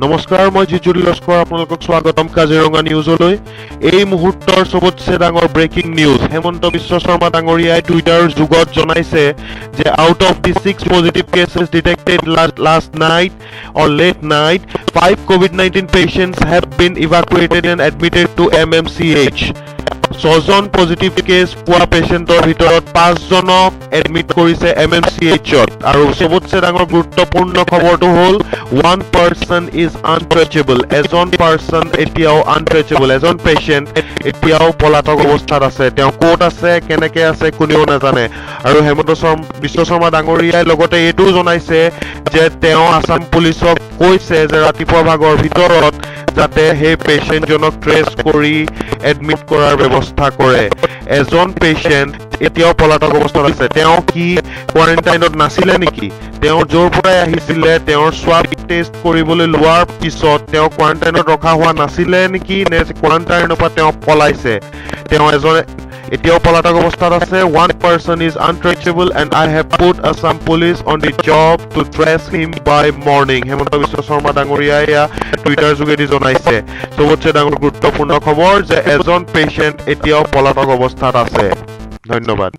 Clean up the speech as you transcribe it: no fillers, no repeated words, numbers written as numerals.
নমস্কাৰ, মই জিজুল লস্কৰ, আপোনালোকক স্বাগতম কাজিৰঙা নিউজলৈ। এই মুহূৰ্তৰ চবতছে ডাঙৰ ব্ৰেকিং নিউজ, হেমন্ত বিশ্ব শৰ্মা ডাঙৰীয়াই টুইটাৰ যোগত জনাইছে যে out of the six positive cases detected last night or late night, five COVID-19 patients have been evacuated and admitted to MMCH. ছজন পজিটিভ কেছ পোৱা পেচেণ্টৰ ভিতৰত পাঁচজনক এডমিট কৰিছে এম এম চি এইচত। আৰু চবতছে ডাঙৰ গুৰুত্বপূৰ্ণ খবৰটো হ'ল, one person is untraceable. এজন পাৰ্চন এতিয়াও আনট্ৰেচেবল। এজন পেচেণ্ট এতিয়াও পলাতক অৱস্থাত আছে। তেওঁ ক'ত আছে, কেনেকে আছে, কোনেও নাজানে। আৰু হেমন্ত বিশ্ব শৰ্মা ডাঙৰীয়াই লগতে এইটোও জনাইছে যে তেওঁ আছাম পুলিচক কৈছে যে ৰাতিপুৱা ভাগৰ ভিতৰত যাতে সেই পেচেণ্টজনক ট্ৰেচ কৰি এডমিট কৰাৰ ব্যৱস্থা কৰে। এজন পেচেণ্ট এতিয়াও পলাতক অৱস্থাত আছে। তেওঁ কি কোৱাৰেণ্টাইনত নাছিলে নেকি? তেওঁ য'ৰ পৰাই আহিছিলে, তেওঁৰ স্বাব টেষ্ট কৰিবলৈ লোৱাৰ পিছত তেওঁ কোৱাৰেণ্টাইনত ৰখা হোৱা নাছিলে নেকি, নে কোৱাৰেণ্টাইনৰ পৰা তেওঁ পলাইছে? তেওঁ এজন এতিয়াও পলাতক অৱস্থাত আছে। One person is untraceable and I have put Assam Police on the job to trace him by morning. Himanta Biswa Sarma ডাঙৰীয়াই এয়া টুইটাৰ যোগেদি জনাইছে। চবতছে ডাঙৰ গুৰুত্বপূৰ্ণ খবৰ যে এজন পেচেণ্ট এতিয়াও পলাতক অৱস্থাত আছে। ধন্যবাদ।